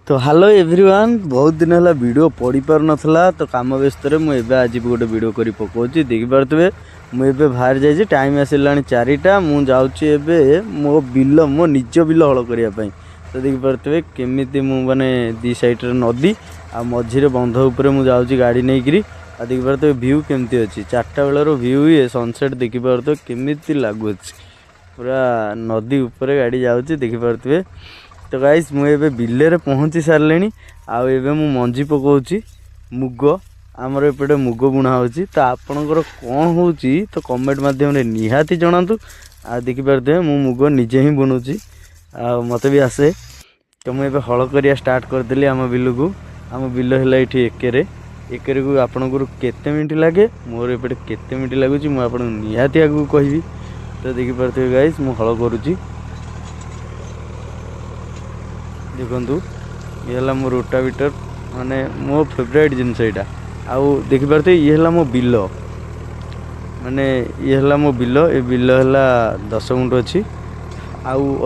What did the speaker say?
ତ hello everyone, ବହୁତ ଦିନ ହେଲା ଭିଡ଼ିଓ ପଡ଼ିପାରୁନଥିଲା। ତ କାମ ବ୍ୟସ୍ତରେ ମୁଁ ଏବେ ଆଜି ବି ଗୋଟେ ଭିଡ଼ିଓ କରି ପକାଉଛି। ଦେଖିପାରୁଥିବେ, ମୁଁ ଏବେ ବାହାରି ଯାଇଛି। ଟାଇମ୍ ଆସିଲାଣି 4ଟା। ମୁଁ ଯାଉଛି ଏବେ ମୋ ବିଲ, ମୋ ନିଜ ବିଲ ହଳ କରିବା ପାଇଁ। ତ ଦେଖିପାରୁଥିବେ କେମିତି ମୁଁ ମାନେ ଦୁଇ ସାଇଡ଼୍ରେ ନଦୀ ଆଉ ମଝିରେ ବନ୍ଧ ଉପରେ ମୁଁ ଯାଉଛି ଗାଡ଼ି ନେଇକିରି। ଆଉ ଦେଖିପାରୁଥିବେ ଭ୍ୟୁ କେମିତି ଅଛି, 4ଟା ବେଳର ଭ୍ୟୁ, ଇଏ ସନସେଟ୍ ଦେଖିପାରୁଥିବେ କେମିତି ଲାଗୁଛି। ପୁରା ନଦୀ ଉପରେ ଗାଡ଼ି ଯାଉଛି, ଦେଖିପାରୁଥିବେ। ତ ଗାଇସ୍, ମୁଁ ଏବେ ବିଲରେ ପହଞ୍ଚି ସାରିଲିଣି ଆଉ ଏବେ ମୁଁ ମଞ୍ଜି ପକାଉଛି ମୁଗ। ଆମର ଏପଟେ ମୁଗ ବୁଣା ହେଉଛି। ତ ଆପଣଙ୍କର କ'ଣ ହେଉଛି ତ କମେଣ୍ଟ ମାଧ୍ୟମରେ ନିହାତି ଜଣାନ୍ତୁ। ଆଉ ଦେଖିପାରୁଥିବେ, ମୁଁ ମୁଗ ନିଜେ ହିଁ ବୁଣୁଛି ଆଉ ମୋତେ ବି ଆସେ। ତ ମୁଁ ଏବେ ହଳ କରିବା ଷ୍ଟାର୍ଟ କରିଦେଲି ଆମ ବିଲକୁ। ଆମ ବିଲ ହେଲା ଏଇଠି ଏକେରେ। ଏକେରେକୁ ଆପଣଙ୍କର କେତେ ମିନିଟ୍ ଲାଗେ, ମୋର ଏପଟେ କେତେ ମିନିଟ୍ ଲାଗୁଛି, ମୁଁ ଆପଣଙ୍କୁ ନିହାତି ଆଗକୁ କହିବି। ତ ଦେଖିପାରୁଥିବେ ଗାଇସ୍, ମୁଁ ହଳ କରୁଛି। ଦେଖନ୍ତୁ, ଇଏ ହେଲା ମୋ ରୋଟାଭିଟର, ମାନେ ମୋ ଫେଭରାଇଟ୍ ଜିନିଷ ଏଇଟା। ଆଉ ଦେଖିପାରୁଥିବେ, ଇଏ ହେଲା ମୋ ବିଲ, ମାନେ ଇଏ ହେଲା ମୋ ବିଲ। ଏ ବିଲ ହେଲା 10 ଗୁଣ୍ଠ ଅଛି ଆଉ